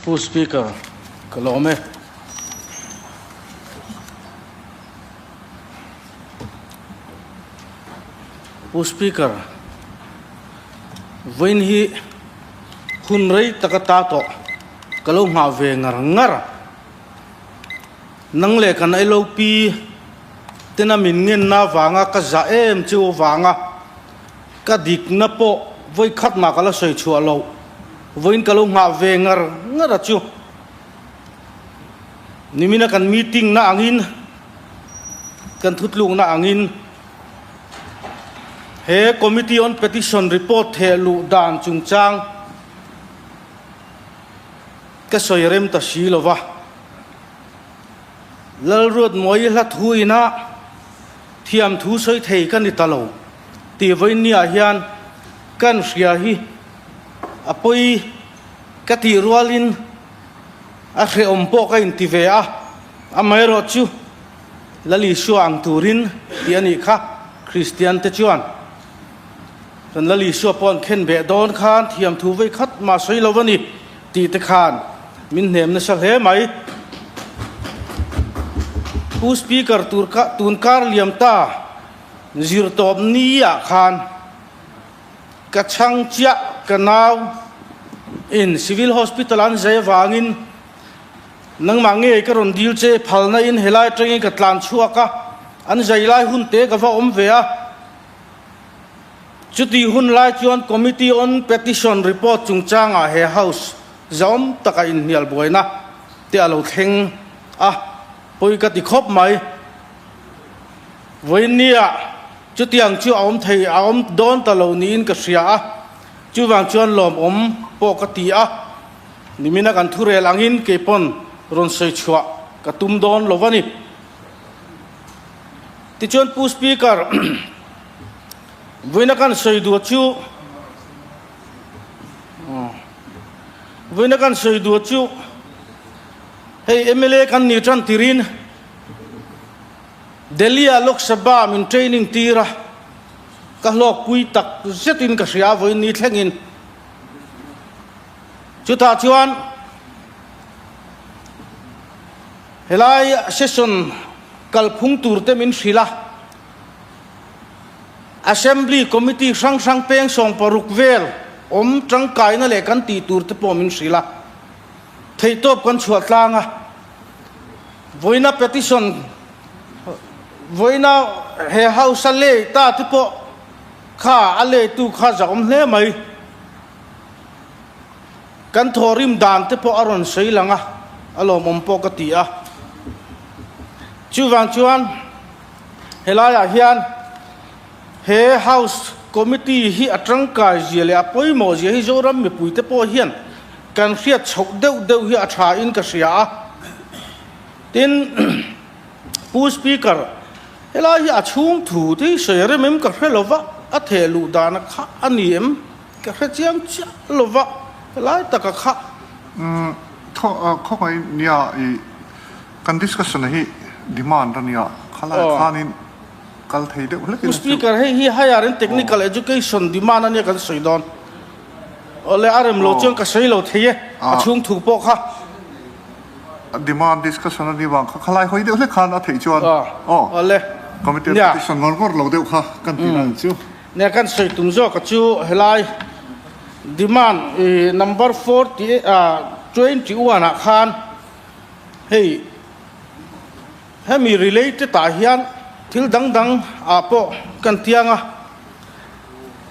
Pu Speaker, ka lawm e. Pu Speaker, vawiin hi hun rei taka ta tawh ka lo nghah ve ngar ngar. Nang leh kan LOP tena min ngenna avanga ka zah em chu avanga ka dikna pawh vawi khat mah ka la sawi chhuah loh. Vawiin ka lo nghah ve ngar ngar a chu. Nimina kan meeting na angin, kan thutlukna angin he Committee on Petition report theh luh dan chungchang ka sawi rem ta si lo va. Lalruatmuai hla thu ina thiam thu sawi thei ka ni ta lo tih vawiinniah hian kan hria hi a pawi ka tih rualin a hrehawm pawh ka inti ve a, amaherawh chu Lal Isua ang turin tih a nih kha Kristian te chuan kan Lal Isua pawh an khen beh dawn khan thiam thu vei khat mah sawi lo a ni tih te khan min hnem nasa hle mai. Pu Speaker tur kha tun kar liam ta zirtawp ni ah khan Ka chhang chiah ka nau in Civil Hospital an zai avangin nangmah ngei ka rawn dil che phalna in helai atangin ka tlan chhuak a, an zai lai hun te ka va awm ve a. Chuti hun lai chuan Committee on Petition report chungchangah he House zahawm taka inhnial buaina te a lo thleng a, pawi ka ti khawp mai. Vawiinnia Chutiang chu a awm thei, a awm dawn ta lo niin ka hria a, chuvang chuan lawmawm pawh ka ti a, nimina kan thurel angin kei pawn rawn sawi chhuah ka tum dawn lo a ni. Tichuan Pu Speaker, vawiina kan sawi duh chu, vawiina kan sawi duh chu hei mla kan ni tan tirin, Delhi-ah Lok Sabha min training tir a, ka hlawkpui tak zetin ka hria vawiin ni thlengin. Chutah chuan helai session kalphung turte min hrilh a, Assembly Committee hrang hrang peng 60 vel awm tangkaina leh kan tih turte pawh min hrilh a, theihtawp kan chhuah tlang a. Vawiina petition, vawiina he house a lei ta te pawh kha a leitu kha zahawm hle mai. Kan thawhrim dan te pawh a rawn sawi lang a, a lawmawm pawh ka ti a. Chuvang chuan helaiah hian he house committee hi a tangkai zia leh a pawimawh zia hi Zoram mipuite pawh hian Kan hriat chhoh deuh deuh hi a tha in ka hria a. Tin, Pu Speaker, helai hi a chhung thu te hi sawi rem em ka hre lo va, a theh luh dana kha a ni em ka hre chiang chiah lo va, helai taka kha. Umm, khawngaih nia i kan discussion hi demand a nia, khalai khanin kal thei deuh hlek ila chu. Pu Speaker, hei hi higher and technical education demand a nia kan sawi dawn. Awle a rem lo chuan ka sawi lo thei e, a chhung thu pawh kha. Demand discussion a ni vang kha khalai hawi deuh hlek khan a theih chuan aw Awle. Committee of petition ngawr ngawr lo deuh kha kan tih dan chu. Nia kan sawi tum zawk a chu helai demand number 40 21 ah khan hei hemi related ah hian thil dang dang ah pawh kan tiang a.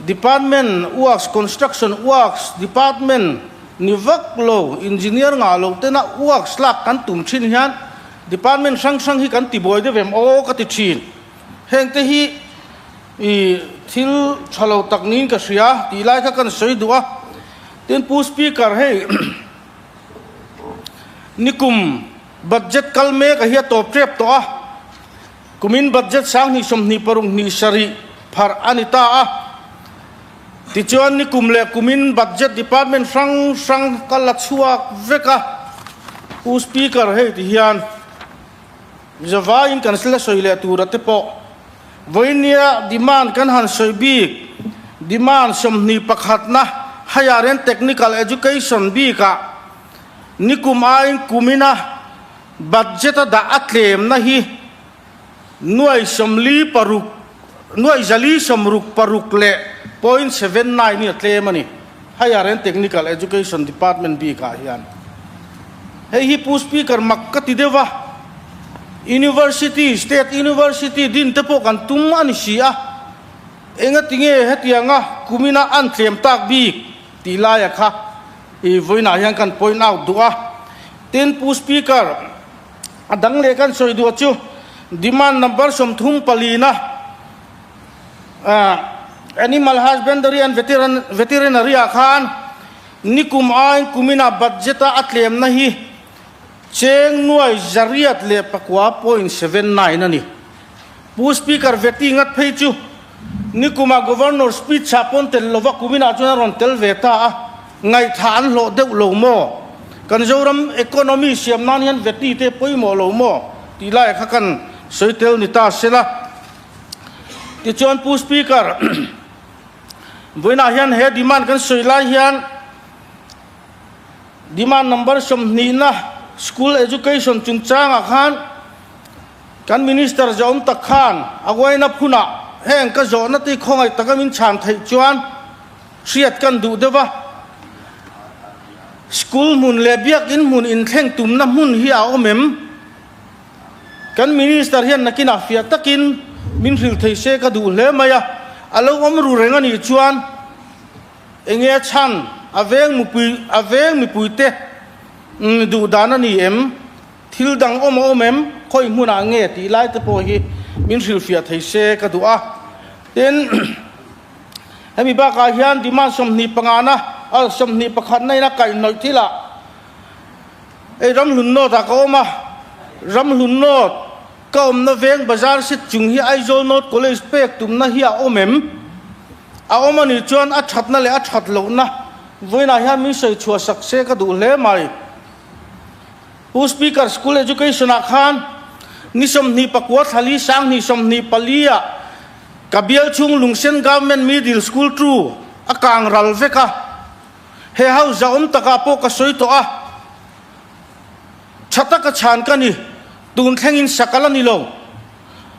Department works, construction works department ni vak lo, engineer ngah lo tena works lak kan tum thin hian department hrang hrang hi kan ti buai deuh em aw ka ti thin. Heng te hi ih thil tha lo tak niin ka hria tih lai kha kan sawi duh a. Tin Pu Speaker hei nikum budget kal mek a hi a tawp tep tawh a. Kumin budget 2026 27 pharh a ni ta a. Tichuan nikum leh kumin budget department hrang hrang ka la chhuak vek a. Pu Speaker hei ti hian zavaiin kan la sawi leh tura te pawh vawinia demand kan han sawi bik demand 21 na higher and technical education bikah. Nikum aiin kumina budget a dah a tlemna hi nuai 46, nuai 466 leh point 79 in a tlem a ni, Higher and Technical Education Department bikah hian. Hei hi Pu Speaker mak ka ti deuh a, University, State University din te pawh kan tum a ni si a, engatinge hetianga kumina an tlem tak bik tih laia kha i vawiinah hian kan point out duh a. Tin, Pu Speaker, a dang leh kan sawi duh chu demand number 34 na Animal Husbandry and Veterinary ah khan nikum aiin kumina budget a a tlemna hi cheng nuai 809.79 a ni. Pu Speaker Veti ngat phei chu nikuma Governor speech ah pawn tel lova kuminah chuan a rawn tel ve ta a, ngaihthah an hlawh deuh lo maw? Kan Zoram economy siam nan hian Veti te pawimawh lo maw? tih laiah kha kan sawi tel ni ta sela. Tichuan Pu Speaker, vawiinah hian he demand kan sawi lai hian demand number 20 na school education chungchangah khan Kan Minister zawm tak khan a uaina phunah heng ka zawhna te khawngaih taka min chhan theih chuan hriat kan duh deuh a. School hmun leh biakinn hmun inthleng tumna hmun hi a awm em? Kan Minister hian nakinah fiah takin min hrilh thei se ka duh hle mai a, a lo awm ru reng a nih chuan enge a chhan a veng mipui a veng mipuite duh dan a ni em? Thil dang awm a awm em? Khawi hmunah nge tih lai te pawh hi min hrilhfiah thei se ka duh a. Tin, hemi bakah hian demand 25 na, 21 na in a kaihhnawih thilah hei Ramhlun North ah ka awm a, Ramhlun North ka awmna veng bazar sit chung hi Aizawl North College pek tumna hi a awm em? A awm a nih chuan a thatna leh a that lohna vawiinah hian min sawi chhuah sak se ka duh hle mai. Pu Speaker, School Education ah khan ni 29 thlali 2024 ah ka bial chhung Lungsen Government Middle School tu a kang ral vek a, he house zahawm takah pawh ka sawi tawh a, tha taka chhan ka ni, tun thlengin sakal a ni lo.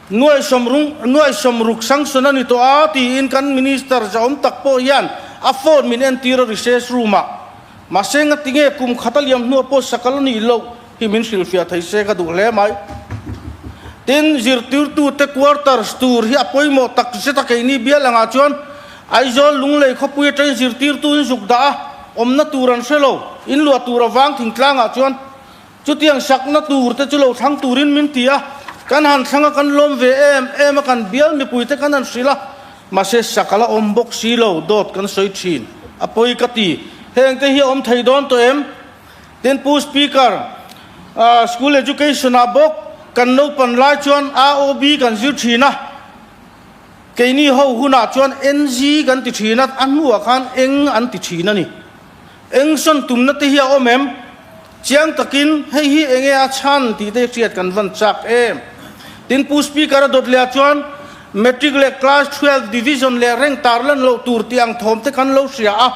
Nuai sawmrung, nuai sawmruk sanction a ni tawh a tiin kan Minister zahawm tak pawh hian a phone min entir a recess room ah. Mahse ngati nge kum khat a liam hnuah pawh sakal a nih loh hi min hrilhfiah thei se ka duh hle mai. Tin, zirtirtute quarters tur hi a pawimawh tak zet a keini bial angah chuan Aizawl Lunglei khawpui atangin zirtirtu in zuk dah a, awmna tur an hre lo, inluah tur avang thingtlangah chuan Chutiang sakna tur te chu lo thlang turin min ti a, kan han thlang a, kan lawm ve em em a, kan bial mipui te kan han hrilh a, mahse sak a la awm bawk si lo, dawt kan sawi thin, a pawi ka ti. Heng te hi a awm thei dawn tawh em? Tin Pu Speaker, School Education ah bawk kan naupan lai chuan AOB kan zir thin a, keini ho hunah chuan NG kan ti thin a, a hnuah khan eng an ti thin a ni. Eng sawn tumna te hi a awm em? Chiang takin hei hi enge a chhan tih te hriat kan van chak em? Tin Pu Speaker a dawt leh ah chuan Matric leh Class 12 Division leh rank tar lan loh tur tih ang thawm te kan lo hria a.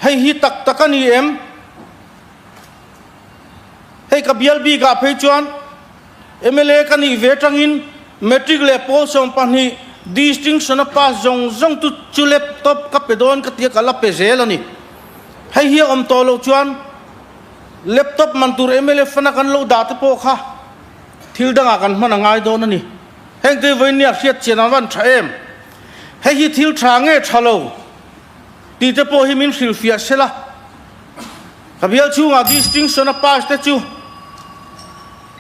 Hei hi tak tak a ni em? Hei ka bial bik ah phei chuan mla ka nih ve atangin Matric leh pawl 12 distinction a pass zawng zawng chu chu laptop ka pe dawn ka tia ka la pe zel a ni. Hei hi a awm tawh loh chuan laptop man tur mla fund a kan lo dah te pawh kha thil dangah kan hman a ngai dawn a ni. Heng te vawiin nia hriat chian an van tha em? Hei hi thil tha nge tha lo tih te pawh hi min hrilhfiah sela. Ka bial chhungah distinction a pass te chu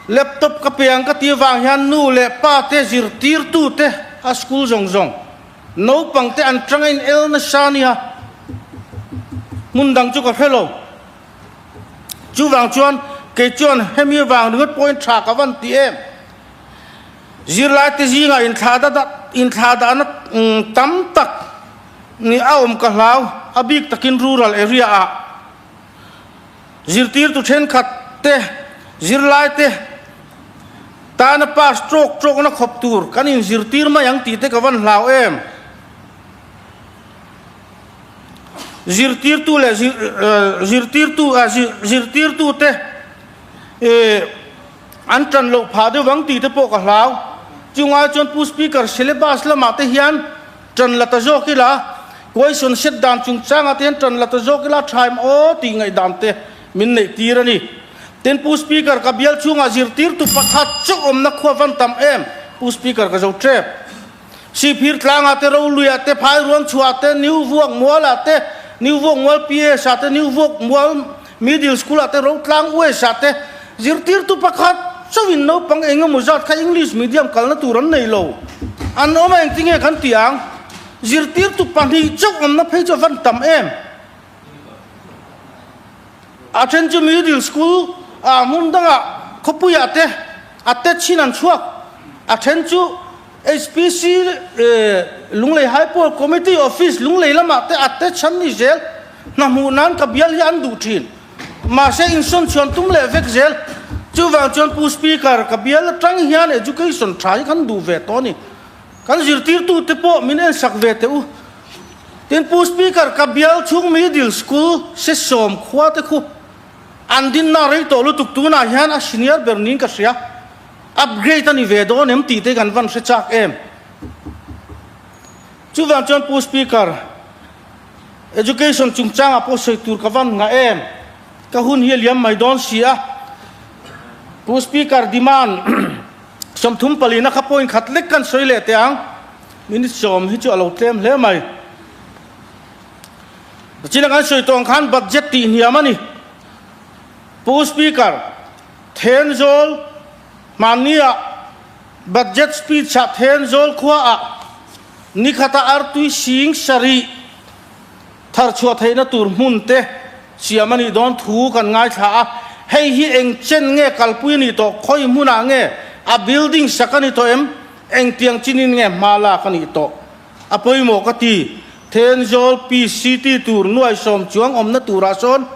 Laptop ka pe ang ka tih avang hian nu leh pa te zirtirtu te a school zawng zawng naupang te an tanga in el nasa nia hmun dang chu ka hre lo. Chuvang chuan kei chuan hemi avang ringawt pawhin tha ka van ti em. Zirlai te zingah inthla dahna tam tak a awm ka hlau a bik takin rural area ah. Zirtirtu thenkhat te, zirlai te tana pass tawk tawkna khawp tur kan inzirtir mai ang tih te ka van hlau em? Zirtirtu leh zirtirtu zirtirtute an tan loh phah deuh vang tih te pawh ka hlau. Chungah chuan Pu Speaker syllabus lamah te hian tan la ta zawk ila, question set dan chungchangah te hian tan la ta zawk ila tha em aw tih ngaihdan te min neih tir a ni. Tin Pu Speaker ka bial chhungah zirtirtu pakhat chauh awmna khua van tam em Pu Speaker ka zo tep. Sihphir tlangah te, Roluiah te, Phairuang chhuah te, New Vuak Mualah te, New Vuak Mual PS ah te, New Vuak Mual Middle School ah te, Rotlang West ah te zirtirtu pakhat chauhin naupang eng emaw zat kha English medium kalna tur an nei lo. An awm a engtinge kan ti ang? Zirtirtu pahnih chauh awmna phei chu a van tam em? A then chu Middle School ah hmun dangah khawpuiah te a te chin an chhuak. A then chu HPC Lunglei High Poll Committee Office Lunglei lamah te a te chhan ni zel. Hna hmuh nan ka bial hi an duh thin. Mahse insawn chhuan tum leh vek zel. Chuvang chuan Pu Speaker, ka bial atang hian education tha hi kan duh ve tawh a ni. Kan zirtirtute pawh min ensak ve teh u. Tin Pu Speaker, ka bial chhung Middle School Sesawm khua te khu an dinna rei tawh lutuk tunah hian a senior ber niin ka hria. Upgrade a ni ve dawn em tih te kan van hre chak em? Chuvang chuan Pu Speaker, Education chungchangah pawh sawi tur ka van ngah em? Ka hun hi a liam mai dawn si a. Pu Speaker, demand 34 na kha point khat lek kan sawi leh teh ang. Minute 10 hi chu a lo tlem hle mai. China kan sawi tawh ang khan budget tih hniam a ni. Pu Speaker, Thenzawl hmannia budget speech ah Thenzawl khua ah nikhata artui sing sarih thar chhuah theihna tur hmun te siam a nih dawn thu kan ngaithla a, hei hi eng chen nge kalpui a nih tawh, khawi hmunah nge a building sak a ni tawh em, engtiang chinin nge hma lak a nih tawh a pawimawh ka ti. Thenzawl PCT tur nuai sawm chuang awmna turah sawn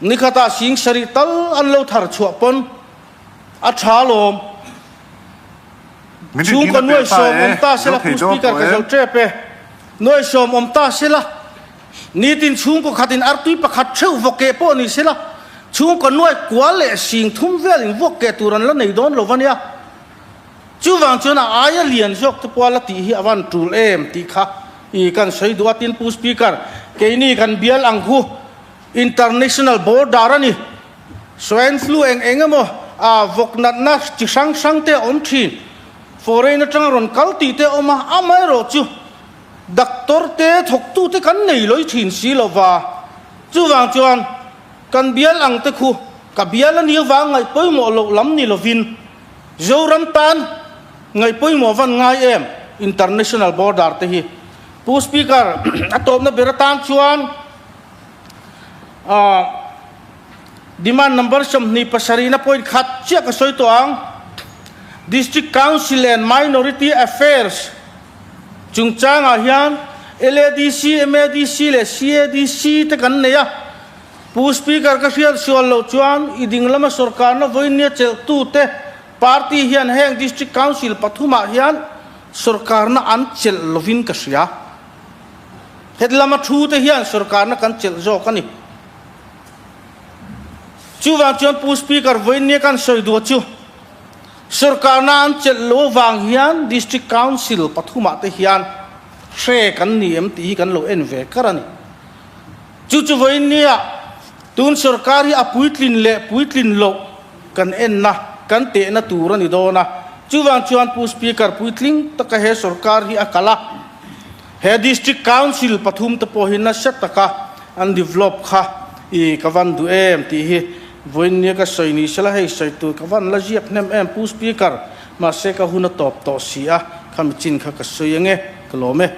Nikhatah sing sarih tal an lo thar chhuah pawn a tha lawm. Chhungkaw nuai sawm awm ta sela Pu Speaker ka zo tep e. Nuai sawm awm ta sela nitin chhungkaw khatin artui pakhat theuh vawk keh pawh ni sela chhungkaw nuai kual leh sing thum velin vuak keh tur an la nei dawn lo va nia. Chuvang chuan a aia lian zawk te pawh la tih hi a van tul em tih kha i kan sawi duh a. Tin Pu Speaker keini kan bial ang hu. International border a ni. Swine flu eng eng emaw ah vawk natna chi hrang hrang te a awm thin. Foreign atanga rawn kal tih te a awm a, amaherawh chu doctor te thawktu te kan nei lawih thin si lova. Chuvang chuan kan bial ang te khu ka bial a nih avang ngaih pawimawh loh lam ni lovin Zoram tan ngaih pawimawh van ngai em international border te hi. Pu Speaker, a tawpna ber atan chuan Demand number 27 na point khat chiah ka sawi tawh ang. District Council and Minority Affairs chungchangah hian LADC, MADC leh CADC te kan nei a. Pu Speaker ka hriat sual loh chuan i ding lama sorkarna vawinia chelhtute party hian heng District Council pathumah hian sorkarna an chelh lovin ka hria. Het lama thu te hian sorkarna kan chelh zawk a ni. Chuvang chuan Pu Speaker vawiinnia kan sawi duh chu sorkarna an chelh lo avang hian District Council pathumah te hian hre kan ni em tih hi kan lo en ve kar a ni. Chu chu vawiinnia tun sorkar hi a puitlin leh puitlin loh kan enna, kan tehna tur a ni dawn a. Chuvang chuan Pu Speaker puitling taka he sorkar hi a kal a. He District Council pathum te pawh hi nasa taka an develop kha i ka van duh em tih hi vawiinnia ka sawi ni sela hei sawi tur ka van la ziak hnem em Pu Speaker mahse ka hun a tawp tawh si a khami chin kha ka sawi ange ka lawm e.